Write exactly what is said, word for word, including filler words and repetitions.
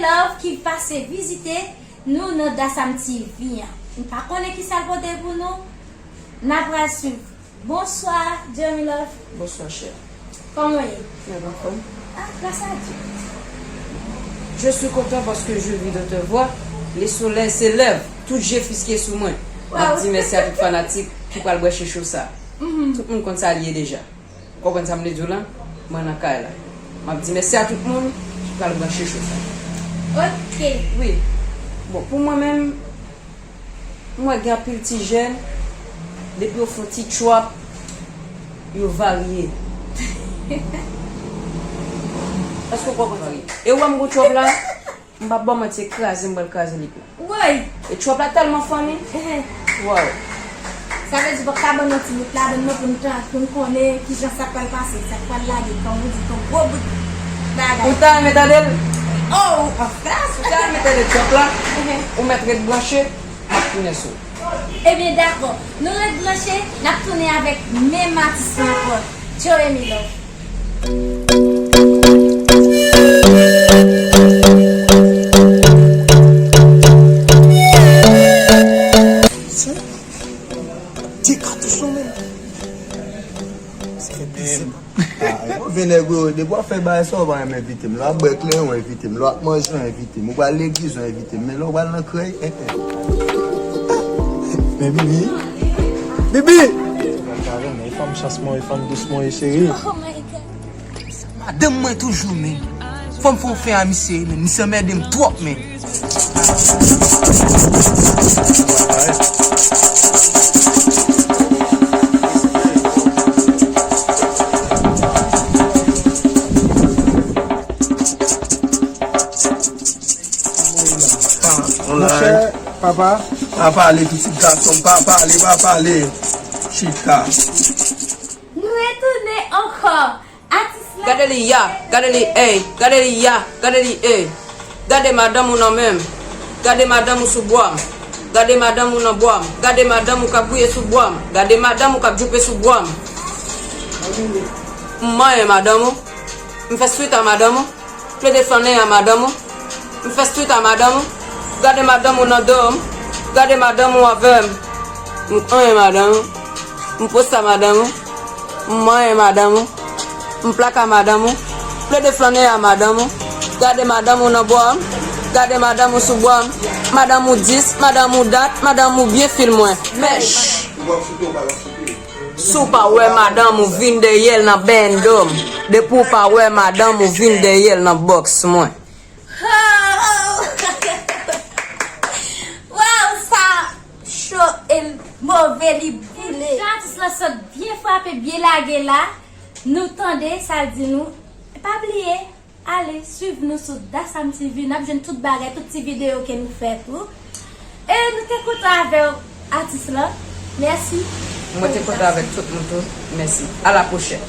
Love ki pase vizite nou nan Dasam T V an. M pa konnen ki sa l pote pou nou. N a pral swiv. Bonswa, Jeremy Love. Bonswa, chè. Kòman w ye? Mwen anfòm. Ah, grâce à Dieu. Je suis content parce que je vis dans tes voix. Le soleil se lève. Tout je fiske sou mwen. M ap di mèsi a tout fanatik ki pral branche cho sa. Tout moun konn sa l ye deja. Ou konprann sa m vle di w la? Mwen nan kay la. M ap di mèsi a tout moun ki pral branche cho sa. Ok. Wi. Bon, pou mwen menm, m wè gen anpil ti jèn, depi yo fè yon ti trap, yo varye. Èske w konprann sa? E ou wè m gon trap la? M p ap ba w manti, e kraze m pral kraze li pou ou. Woy! E trap la tèlman funny. Wow. Sa vle di, w ap ka ban n yon ti bout ladann nan pou n tan, pou n konnen kijan sa pral pase, sa pral lage, kòm ou di, yon gwo bout bagay. Ou ta renmen tande l? Oh, of course! Ou ta renmen tande trap la? Ou mèt ret branche, m ap tounen sou ou. Ebyen, dakò. Nou ret branche, n ap tounen avèk menm atis lan ankò. Jeremy Love. Ti katouch nou menm. Sa fè plezi. Ah, move nèg yo, depi w ap fè bagay sa, w pa renmen envite m. Lè w ap bwè kleren, w envite m. Lè w ap manje, w envite m. Ou pral legliz, w envite m. Men lè w pral nan krèy, eh, eh. Men Bibi. Bibi! Mwen ta renmen, e fanm chans mwen, e fanm dous mwen, e cheri. Oh my God. Madanm mwen toujou, men. Fò m fè yon fen a misye, men. Misye anmède m twòp, men. Monchè, papa. Pa pale, pitit gason m, pa pale, pa pale. Chita. Nou retounen ankò. Atis la. Gade li ya, gade li ey, gade li ya, gade li ey. Gade madanm ou nan men m. Gade madanm ou sou bwa m. Gade madanm ou nan bwa m. Gade madanm ou k ap gouye sou bwa m. Gade madanm ou k ap djoupe sou bwa m. M manyen madanm ou. M fè swit a madanm ou. Plede flannen a madanm ou. M fè swit a madanm ou. Gade madanm ou nan do m. Gade madanm ou avè m. M konyen madanm ou. M posta madanm ou. M manyen madanm ou. M plaka madanm ou. Plede flannen a madanm ou. Gade madanm ou nan bwa m. Gade madanm ou sou bwa m. Madanm ou dis, madanm ou dat, madanm ou byen fil mwen. Mèch! Si w pa wè madanm ou vin dèyè l nan bendo m. Depi w pa wè madanm ou vin dèyè l nan bòks mwen. Oh! Waw, sa cho e move, li boule. Jan atis lan sot byen frape, byen lage la. Nou tande sa l di nou. Pa bliye, ale swiv nou sou Dasam T V. N ap jwenn tout bagay, tout ti videyo ke nou fè tou. E nou te kontan avè w, atis lan. Mèsi. Mwen te kontan avèk tout moun tou. Mèsi. A la pwochèn.